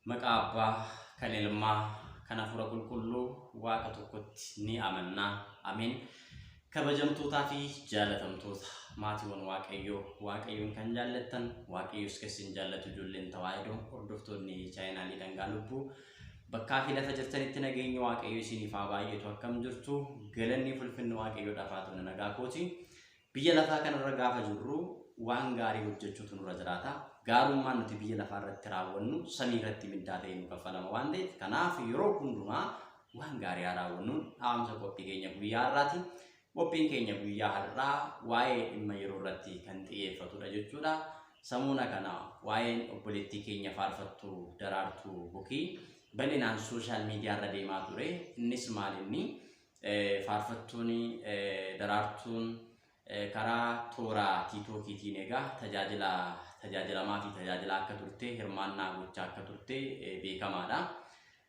Maqaa Abbaa, kan Ilmaa, kan Hafuura Qulqulluu Waaqa tokkotti ni amanna. Ameen. Kabajamtootaa fi jaalatamtoota maatiiwwan Waaqayyoo, Waaqayyoon kan jaallattan, Waaqayyos kan isin jaallatu ijoolleen Tawaahidoo, hordoftoonni chaayinaalii Dhangaa Lubbuu, bakkaa fi lafa jirtanitti nageenyi Waaqayyoo isiniif haa baay'atu. Akkam jirtu? Galanni fi ulfinni Waaqayyoodhaaf haa ta'u. Nagaa kooti. Biyya lafaa kanarra gaafa jirru waan gaarii hojjechuutu nurra jiraata. Gaarummaan nuti biyya lafaa irratti raawwannu samii irratti mindaa ta'ee nu kaffalama waan ta'eef, kanaaf yeroo hundumaa waan gaarii haa raawwannuun dhaamsa qophii keenya guyyaa har'aati. Qophiin keenya guyyaa har'aa waa'ee dhimma yeroo irratti kan xiyyeeffatudha jechuudha. Samuuna kana waa'een obboleettii keenya faarfattuu Daraartuu Bukii bal'inaan sooshaal miidiyaa irra deemaa ture. Innis maal inni faarfattuun Daraartuun karaa toora tiitookiitiin egaa tajaajila tajaajilamaa fi tajaajilaa akka turte, hirmaannaa gochaa akka turte beekamaadha.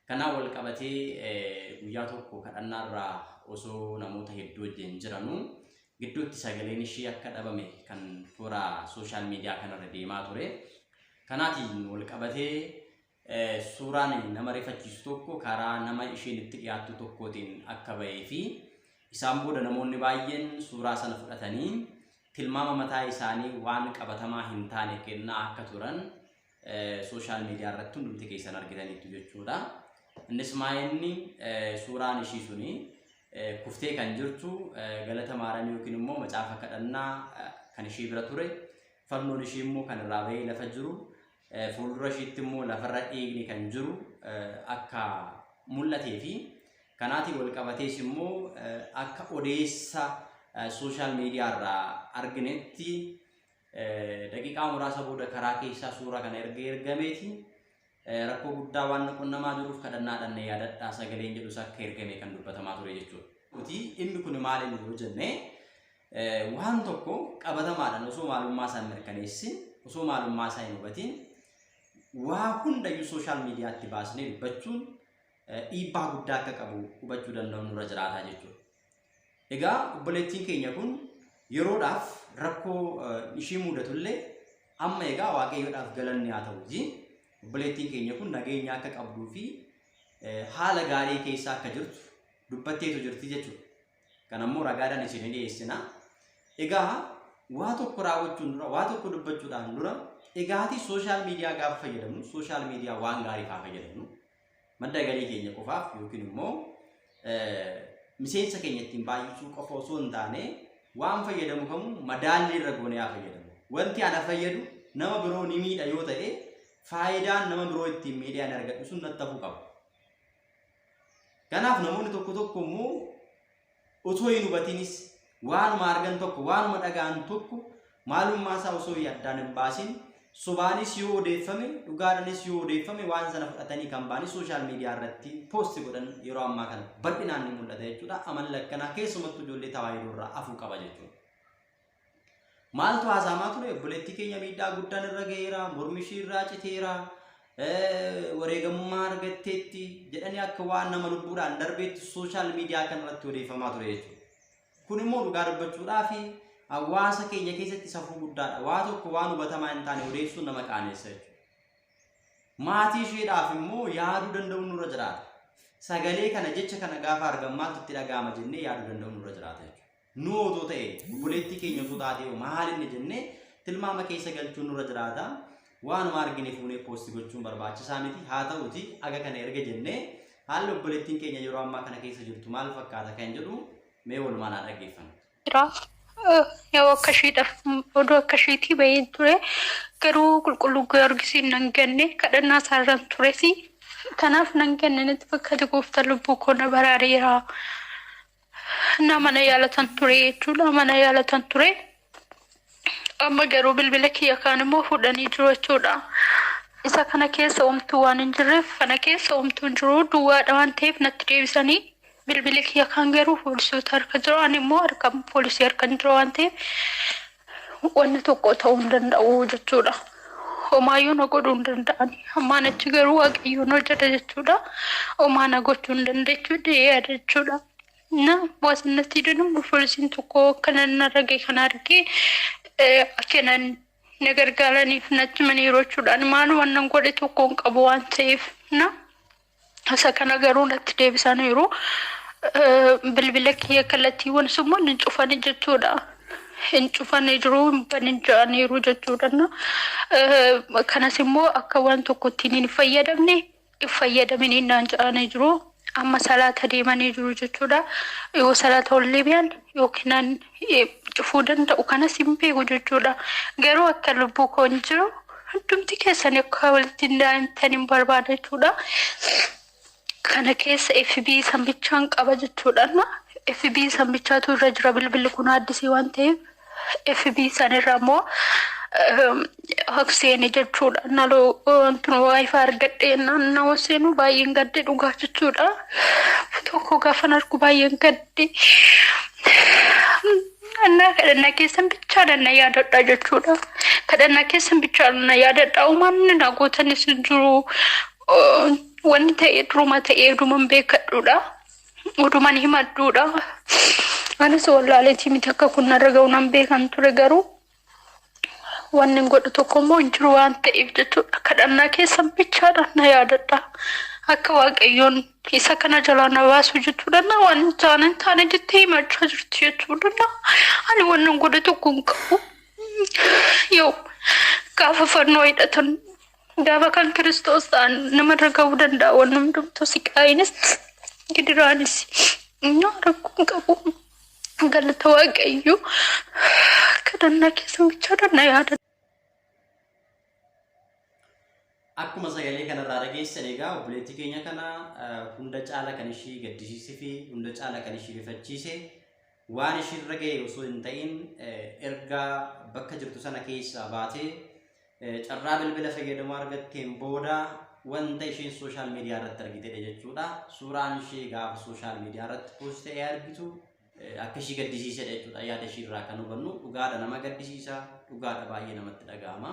Kanaan wal qabatee guyyaa tokko kadhannaarraa osoo namoota hedduu wajjin jiranuu gidduutti sagaleen ishii akka dhabame kan toora sooshaal miidiyaa kanarra deemaa ture. Kanaatiin wal qabatee suuraan nama rifachiisu tokko karaa nama isheen itti dhiyaattu tokkootiin akka bahee fi isaan booda namoonni baay'een suuraa sana fudhatanii tilmaama mataa isaanii waan qabatamaa hin taane kennaa akka turan sooshaal miidiyaa irratti hundumti keessan argitaniittu jechuudha. Innis maa'inni suuraan ishii suni kuftee kan jirtu, galata maaramii yookiin immoo macaafa kadhannaa kan ishii bira ture, fannoon ishii immoo kan irraa bahee lafa jiru, fuuldura ishiitti immoo lafarra dhiigni kan jiru akka mul'atee fi kanaatiin wal qabatees immoo akka odeessa sooshaal miidiyaa irraa arginetti daqiiqaa muraasa booda karaa keessaa suuraa kana erga ergameeti rakkoo guddaa waan na qunnamaa jiruuf kadhannaadhaan na yaadadhaa sagaleen jedhus akka ergame kan dubbatamaa ture jechuudha. Nuti dhimmi kun maal inni yoo jenne, waan tokko qabatamaadhaan osoo maalummaa isaa hin mirkaneessin, osoo maalummaa isaa hin hubatin waa hundayyuu sooshaal miidiyaatti baasnee dubbachuun dhiibbaa guddaa akka qabu hubachuu danda'u nurra jiraataa jechuudha. Egaa obboleettiin keenya kun yeroodhaaf rakkoo ishii mudatullee, amma egaa Waaqayyoodhaaf galanni haa ta'uuti obboleettiin keenya kun nageenya akka qabduu fi haala gaarii keessa akka jirtu dubbatteetu jirti jechuudha. Kana immoo ragaadhaan isin dhiyeessina. Egaa waa tokko raawwachuun dura, waa tokko dubbachuudhaan dura, egaatii sooshaal miidiyaa gaafa fayyadamnu sooshaal miidiyaa waan gaariif haa fayyadamnu. Madda galii keenya qofaaf yookiin immoo miseensa keenya ittiin baay'isuu qofa osoo hin taane, waan fayyadamu kamuu madaallii irra goonee haa fayyadamu. Wanti ana fayyadu nama biroo ni miidha yoo ta'e, faayidaan nama biroo ittiin miidhee ani argadhu sun natti hafuu qaba. Kanaaf namoonni tokko tokko immoo otoo hin hubatinis waanuma argan tokko, waanuma dhaga'an tokko maalummaa isaa osoo addaan hin baasin, sobaanis yoo odeeffame, dhugaadhaanis yoo odeeffame, waan sana fudhatanii kan ba'anii sooshaal miidiyaa irratti poosti godhan yeroo ammaa kana bal'inaan ni mul'ata jechuudha. Amalli akkanaa keessumattuu ijoollee tawaahidoo irraa hafuu qaba jechuudha. Maaltu haasa'amaa ture? Obboleettii keenya miidhaa guddaan irra ga'eera, mormi ishii irraa citeera, wareegamummaa argatteetti jedhanii akka waan nama lubbuudhaan darbeetti sooshaal miidiyaa kanarratti odeeffamaa ture jechuudha. Kun immoo dhugaa dubbachuudhaa fi hawaasa keenya keessatti safuu guddaadha. Waa tokko waan hubatamaa hin taane odeessuun nama qaaneessa jechuudha. Maatii isheedhaaf immoo yaaduu danda'uun nurra jiraata. Sagalee kana, jecha kana gaafa argan maaltu itti dhaga'ama jennee yaaduu danda'uun nurra jiraata jechuudha. Nu otoo ta'e, obboleettii keenya otoo taatee maal inni jennee tilmaama keessa galchuun nurra jiraata. Waanuma argine fuunee poosti gochuun barbaachisaa miti. Haa ta'uti aga kana erga jennee, haalli obboleettiin keenya yeroo ammaa kana keessa jirtu maal fakkaata kan jedhu mee walumaan haa dhaggeeffannu. Jira. Yoo akka ishiidhaaf oduu akka ishiitii bahee ture, garuu qulqulluu Giyoorgisiin nan ganne, kadhannaa isaarran tures, kanaaf nan ganne natti fakkaate. Gooftaan lubbuu koo na baraareera. Na mana yaalatan ture jechuudha, mana yaalatan ture. Amma garuu bilbila kiyya kaan immoo fuudhanii jiru jechuudha. Isa kana keessa omtuu waan hin jirreef, kana keessa omtuu hin jiru, duwwaadha waan ta'eef natti deebisanii. Bilbili kiyya kaan garuu poolisoota harka jira, ani immoo harka poolisii harka hin jiru waan ta'eef wanni tokko ta'uu hin danda'u jechuudha. Homaayyuu na godhuu hin danda'an. Ammaan achi garuu Waaqayyoon hojjeta jechuudha. Homaa na gochuu hin dandeechu jedhee yaada jechuudha. Na waasannatti jedhamu poolisiin tokko akkana narra ga'e kana argee akka nan na gargaaraniif natti himaniiru jechuudha. Ani maal wannan godhe tokko hin qabu waan ta'eef na isa kana garuu natti deebisaniiru. Bilbila kiyya kallattiiwwan immoo hin cufani jechuudha. Hin cufanii jiru, hin banin jedhaniiru jechuudha. Kanas immoo akka waan tokkotti hin fayyadamne hin fayyadaminiin naan jedhanii jiru. Amma salaata deemanii jiru jechuudha. Yoo salaata ol deebi'an yookiin cufuu danda'u kanas hin beeku jechuudha. Garuu akka lubbuu koo hin jiru hundumti keessan akka walitti hin daa'imtan hin barbaada jechuudha. Kana keessa FB sanbichaan qaba jechuudha. FB sanbichaatu irra jira, bilbilli kun addisii waan ta'eef FB sanirra immoo seene jechuudha. Naloo wanti wifi argadhee nama seenu baay'een gadde dhugaa jechuudha. Tokko gaafan argu baay'een gadde. Annaa kadhannaa keessan bichaadhaan na yaadadha jechuudha. Kadhannaa keessan bichaadhaan na yaadadha. Uumaan na gootanis jiru. Wanni ta'e duruma ta'ee oduman beekadhuudha. Oduman himadhuudha. Anis wallaaleetii miti, akka kun narra ga'u nan beekan ture, garuu wanni godhu tokko immoo hin jiru waan ta'eef jechuudha. Kadhannaa keessan bichaadhaan na yaadadha. Akka Waaqayyoon isa kana jalaa na baasu jechuudha. Na waan hin taane hin taane jettee himachaa jirti jechuudha. Ani wannan godhe tokko hin qabu. Yoo gaafa fannoo hidhatan, gaafa kan Kiristoos ta'an namarra ga'uu danda'a waan hundumtuu, siqaayinis gidiraanis na rakkoo hin qabu. Galata Waaqayyo, kadhannaa keessan bichaadhaan na yaadadha. Akkuma sagalee kanarraa dhageessan egaa, obboleettii keenya kana hunda caala kan ishii gaddisiisee fi hunda caala kan ishii rifachiise waan ishiirra ga'e osoo hin ta'in, erga bakka jirtu sana keessaa baatee carraa bilbila fayyadamuu argatteen booda wanta isheen social media irratti argitedha jechuudha. Suuraan ishee gaafa social media irratti post ta'ee argitu akka ishii gaddisiisedha jechuudha. Yaada ishii irraa kan hubannu dhugaadha nama gaddisiisa, dhugaadha baay'ee namatti dhaga'ama.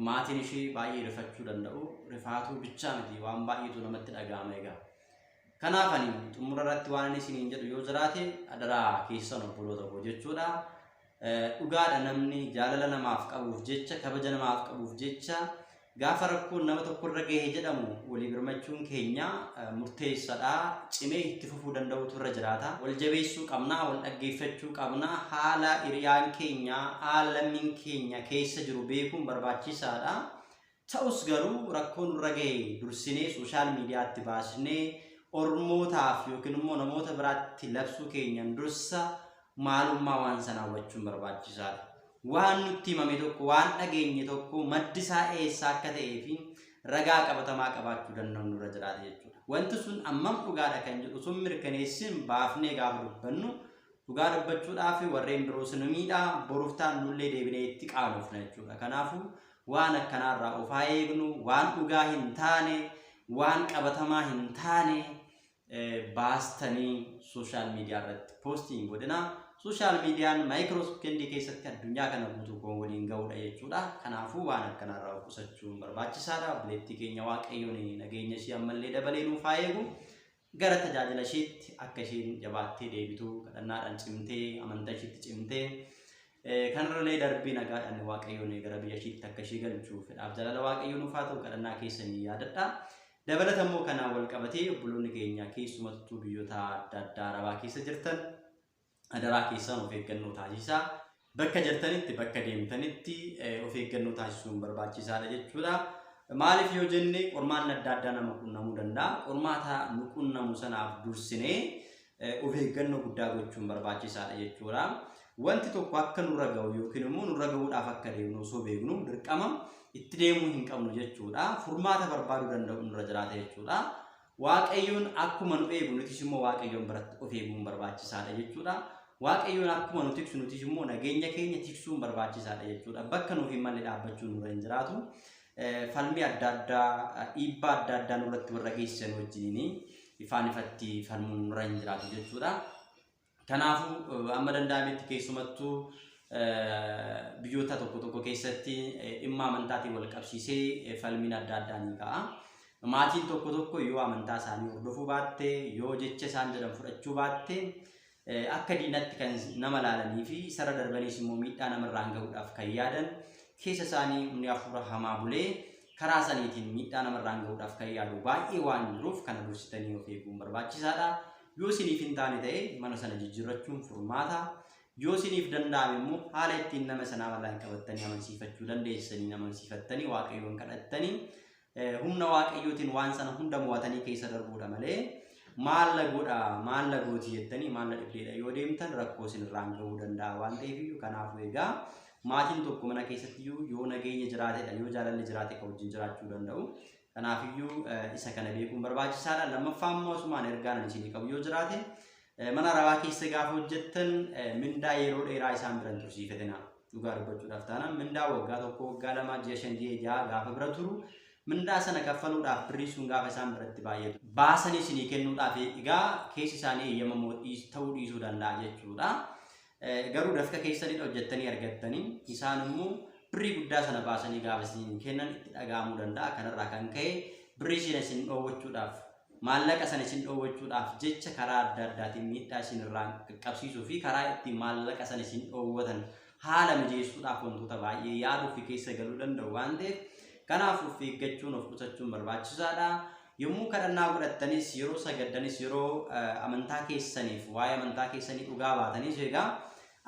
Maatiin ishee baay'ee rifachuu danda'u. Rifaatuu bichaa miti, waan baay'eetu namatti dhaga'ama egaa. Kanaaf ani xumura irratti waan inni isiniin jedhu yoo jiraate, adaraa keessan obboloota koo jechuudha. Dhugaadha, namni jaalala namaaf qabuuf jecha, kabaja namaaf qabuuf jecha, gaafa rakkoon nama tokkorra gahe jedhamu walii birmachuun keenya murteessaadha. Cimee itti fufuu danda'utu irra jiraata. Wal jabeessuu qabna, wal dhaggeeffachuu qabna. Haala hiriyaan keenya, haala lammiin keenya keessa jiru beekuun barbaachisaadha. Ta'us garuu rakkoo nurra gahe dursinee social mediatti baasnee ormootaaf yookiin immoo namoota biraatti labsuu keenyan dursa maalummaa waan sanaa hubachuun barbaachisaadha. Waan nutti himame tokko, waan dhageenye tokko maddi isaa eessaa akka ta'ee fi ragaa qabatamaa qabaachuu danda'u nurra jiraata jechuudha. Wanti sun ammam dhugaadha kan jedhu sun mirkaneessin baafnee gaafa dubbannu, dhugaa dubbachuudhaaf warreen biroos nu miidhaa, boruuf ta'an nullee deebinee itti qaanofna jechuudha. Kanaafuu waan akkanaarraa of haa eegnu, waan dhugaa hin taane, waan qabatamaa hin taane baastanii social media irratti post hin godhina. Social mediaan micro secondii keessatti addunyaa kana guutuu kan waliin ga'udha jechuudha. Kanaafuu waan akkanaarraa of qusachuun barbaachisaadha. Obboleettii keenya Waaqayyoon nageenya ishee ammallee dabalee nuuf haa eegu. Gara tajaajila isheetti akka isheen jabaattee deebitu, kadhannaadhaan cimtee, amantaa isheetti cimtee, kanarralee darbii nagaadhaan Waaqayyoon gara biyya isheetti akka ishee galchu fedhaaf jaalala Waaqayyoon nuuf haa ta'u, kadhannaa keessanii yaadadha. Dabalata immoo kanaan wal qabatee obboloonni keenya keessumattuu biyyoota adda addaa Arabaa keessa jirtan, adaraa keessan of eeggannoo taasisaa. Bakka jirtanitti, bakka deemtanitti of eeggannoo taasisuun barbaachisaadha jechuudha. Maaliif yoo jenne, qormaanni adda addaa nama qunnamuu danda'a. Qormaata nu qunnamu sanaaf dursinee of eeggannoo guddaa gochuun barbaachisaadha jechuudha. Wanti tokko akka nurra ga'u yookiin immoo nurra ga'uudhaaf akka deemnu osoo beeknu dirqama itti deemuu hin qabnu jechuudha. Furmaata barbaaduu danda'u nurra jiraata jechuudha. Waaqayyoon akkuma nu eegu nutis immoo Waaqayyoon biratti of eeguun barbaachisaadha jechuudha. Waaqayyoon akkuma nu tiksu nutis immoo nageenya keenya tiksuun barbaachisaadha jechuudha. Bakka nuuf hin malle dhaabbachuun nurra hin jiraatu. Falmii adda addaa, dhiibbaa adda addaa nurratti warra geessisan wajjiniin ifaan ifatti falmuun nurra hin jiraatu jechuudha. Kanaafuu amma danda'ametti keessumattuu biyyoota tokko tokko keessatti dhimma amantaatiin wal qabsiisee falmiin adda addaa ni ka'a. Maatiin tokko tokko yoo amantaa isaanii hordofuu baatte, yoo jecha isaan jedhan fudhachuu baatte, akka diinatti kan nama laalanii fi isarra darbaniis immoo miidhaa namarraan gahuudhaaf kan yaadan keessa isaanii humni hafuura hamaa bulee karaa saniitiin miidhaa namarraan gahuudhaaf kan yaalu baay'ee waan jiruuf kana dursitanii of eeguun barbaachisaadha. Yoo isiniif hin taane ta'e mana sana jijjiirrachuun furmaata. Yoo isiniif danda'ame immoo haala ittiin nama sanaa malaan qabattanii amansiifachuu dandeessanii amansiifattanii Waaqayyoon kadhattanii humna Waaqayyootiin waan sana hunda mo'atanii keessa darbuudha malee maal godha maal gooti jettanii maal dhibdeedha yoo deemtan rakkoo isinirraan gahuu danda'a waan ta'eef iyyuu. Kanaafuu egaa maatiin tokko mana keessatti iyyuu yoo nageenya jiraatedha, yoo jaalalli jiraate kan wajjin jiraachuu danda'u. Kanaafiyyuu isa kana beekuun barbaachisaadha. Lammaffaa immoo asumaan ergaan ani isinii qabu yoo jiraate, mana arabaa keessa gaafa hojjettan mindaa yeroo dheeraa isaan biran tursiifatina. Dhugaa dubbachuudhaaf taanaan mindaa waggaa 1, waggaa 2, ji'a 5, ji'a 6 gaafa bira turu, mindaa sana kaffaluudhaaf birrii sun gaafa isaan biratti baay'atu baasanii isinii kennuudhaaf egaa keessi isaanii eeyyamamoo ta'uu dhiisuu danda'a jechuudha. Garuu dafqa keessanidha hojjettanii argattanii, isaan immoo birrii guddaa sana baasanii gaafa isin kennan itti dhaga'amuu danda'a. Kanarraa kan ka'e birrii sana isin dhoowwachuudhaaf, maallaqa sana isin dhoowwachuudhaaf jecha karaa adda addaatiin miidhaa isin irraan qaqqabsiisuu fi karaa ittiin maallaqa sana isin dhoowwatan haala mijeessuudhaaf wantoota baay'ee yaaduu fi keessa galuu danda'u waan ta'eef, kanaaf of eeggachuun, of qusachuun barbaachisaadha. Yommuu kadhannaa godhattanis, yeroo sagaddanis, yeroo amantaa keessaniif waa'ee amantaa keessanii dhugaa baatanis, egaa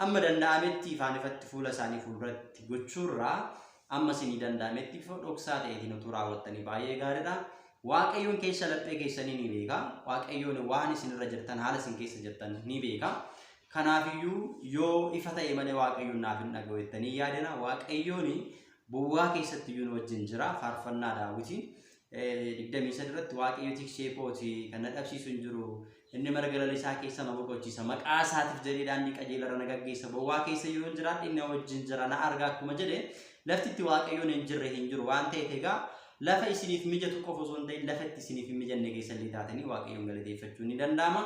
amma danda'ametti ifaan ifatti fuula isaanii fuulduratti gochuurraa amma isinii danda'ametti bifa dhoksaa ta'eetiin utuu raawwattanii baay'ee gaariidha. Waaqayyoon keessa laphee keessanii ni beeka. Waaqayyoon waan isinirra jirtan, haala isin keessa jirtan ni beeka. Kanaafiyyuu yoo ifa ta'e malee Waaqayyoon naaf hin dhaga'u jettanii yaadina. Waaqayyoon bowwaa keessatti iyyuu nu wajjin jira. Faarfannaa Daawiti 23 irratti Waaqayyo tiksee kooti, kan na dhabsiisu hin jiru. Inni marga lalisaa keessa na boqochiisa. Maqaa isaatiif jedhee daandii qajeelarra na gaggeessa. Bowwaa keessa yoo hin jiraadhe inni na wajjin jira, na arga akkuma jedhe, lafti itti Waaqayyoon hin jirre hin jiru waan ta'eef, egaa lafa isiniif mijatu qofa osoo hin ta'in lafa itti isiniif hin mijanne keessa illee taatanii Waaqayyoon galateeffachuun ni danda'ama.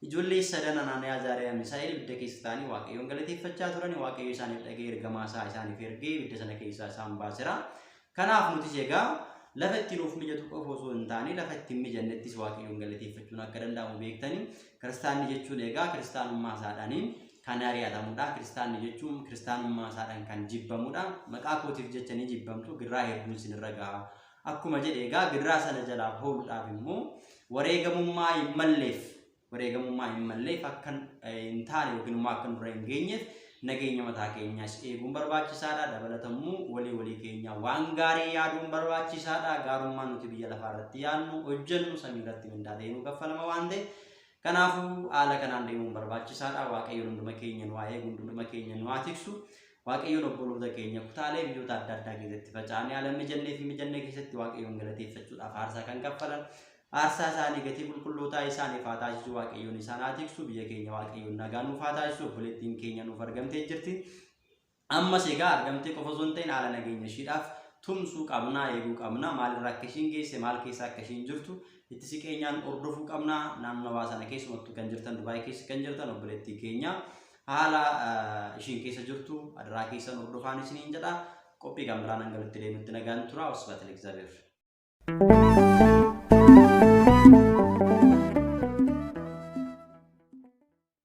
Ijoollee sadan Anaaniyaa, Azaariyaa, Misaa'el ibidda keessa ta'anii Waaqayyoon galateeffachaa turan. Waaqayyo isaaniif dhaga'ee ergamaa isaa isaaniif ergee ibidda sana keessaa isaan baaseera. Kanaaf nutis egaa lafa itti nuuf mijatu qofa osoo hin taane lafa itti hin mijannettis Waaqayyoon galateeffachuun akka danda'amu beektanii, kiristaanni jechuun egaa kiristaanummaa isaadhaanii kan ari'atamudha. Kiristaanni jechuun kiristaanummaa isaadhaan kan jibbamudha. Maqaa kootiif jecha ni jibbamtu, gidiraa hedduun isinirra gaha. Akkuma jedhe egaa gidiraa sana jalaa ooluudhaaf immoo wareegamummaa hin malleef akka hin taane yookiin immoo akka nurra hin geenyeef nageenya mataa keenyaas eeguun barbaachisaadha. Dabalatammoo walii walii keenya waan gaarii yaaduun barbaachisaadha. Gaarummaan nuti biyya lafaa irratti yaadnu, hojjennu samii irratti mindaa ta'ee nu kaffalama waan ta'eef, kanaafuu haala kanaan deemuun barbaachisaadha. Waaqayyoon hunduma keenya nu haa eegu, hunduma keenya nu haa tiksu. Waaqayyoon obboloota keenya kutaalee biyyoota adda addaa keessatti faca'anii haala mijannee fi mijannee keessatti Waaqayyoon galateeffachuudhaaf aarsaa kan kaffalan, aarsaa isaanii gatii qulqullootaa isaaniif haa taasisu. Waaqayyoon isaan haa tiksu. Biyya keenya Waaqayyoon nagaa nuuf haa taasisu. Obboleettiin keenya nuuf argamtee jirti. Ammas egaa argamtee qofa osoo hin ta'in haala nageenya ishiidhaaf tumsuu qabnaa, eeguu qabna. Maalirra akka ishiin geesse, maal keessa akka ishiin jirtu itti siqeenyaan hordofuu qabna. Naannawaa sana keessumattuu kan jirtan, Dubaay keessa kan jirtan, obboleettii keenya haala ishiin keessa jirtu adaraa keessan hordofaan isiniin jedha. Qophii kan biraan hanga walitti deemutti nagaan tura. Wasbaat Egzaabeer.